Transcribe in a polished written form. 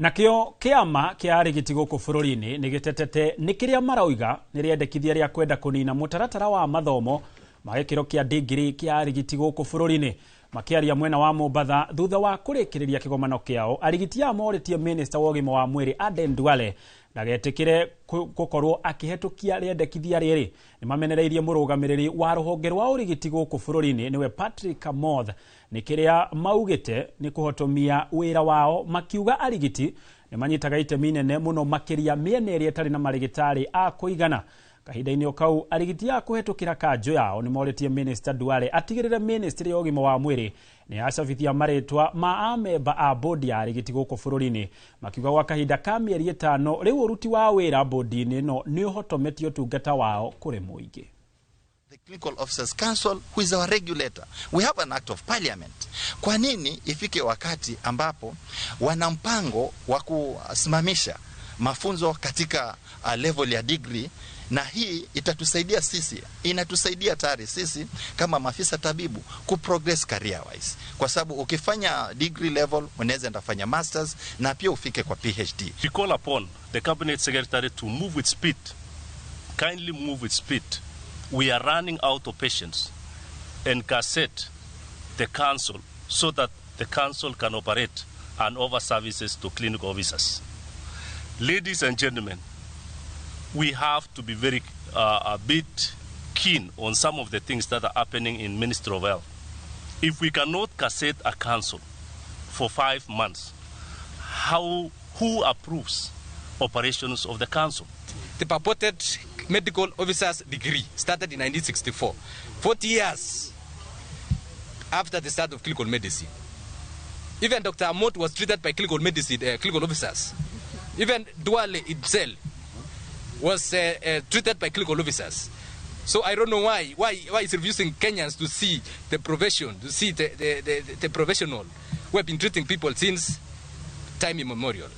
Nakĩo kĩama kĩa arigiti gũkũ bũrũri-inĩ nĩ gĩtetete nĩ kĩrĩa marauga nĩ rĩendekithia rĩa kwenda kũnina mũtaratara wa mathomo ma gĩkĩro kĩa ndigiri kĩa arigiti gũkũ bũrũri-inĩ. Makĩaria mwena wa Mombatha thutha wa kũrĩkĩrĩria kĩgomano kĩao, arigiti aya morĩtie minista wa ũgima wa mwĩrĩ Aden Duale ndagetĩkĩre gũkorwo akĩhetũkia rĩendekithia rĩrĩ. Nĩ mamenereirie mũrũgamĩrĩri wa rũhonge rwa ũrigiti gũkũ bũrũri-inĩ nĩwe Patrick Amoth nĩ kĩrĩa maugĩte nĩ kũhotomia wĩra wao, makiuga arigiti nĩ manyitaga itemi inene mũno makĩria mĩena ĩrĩa ĩtarĩ na marĩgĩtarĩ a kũigana. Kahinda-inĩ o kau, arigiti a kũhetũkĩra kanjũ yao nĩ morĩtie Minista Duale atigĩrĩre ministry ya ũgima wa mwĩrĩ nĩ yacabithia marĩtwa ma amemba a bodi ya arigiti gũkũ bũrũri-inĩ, makiuga gwa kahinda ka mĩeri 5 rĩu ũruti wa wĩra bodi-inĩ ĩno nĩ ũhotometie ũtungata wao kũrĩ mũingĩ. The Clinical Officers Council, who is our regulator. We have an act of parliament. Kwa nini ifike wakati ambapo wana mpango wa kusimamisha mafunzo katika level ya degree? Na hii itatusaidia sisi, inatusaidia tayari sisi kama maafisa tabibu kuprogress career wise, kwa sababu ukifanya degree level unaweza enda fanya masters na pia ufike kwa PhD. We call upon the cabinet secretary to move with speed, kindly move with speed. We are running out of patience, and gazette the council so that the council can operate and offer services to clinical officers. Ladies and gentlemen, we have to be very a bit keen on some of the things that are happening in Ministry of Health. If we cannot gazette a council for 5 months, who approves operations of the council? The purported medical officer's degree started in 1964, 40 years after the start of clinical medicine. Even Dr. Amot was treated by clinical medicine, clinical officers. Even Duale himself was treated by clinical officers. So I don't know why is refusing Kenyans to see the profession, to see the professional who have been treating people since time immemorial.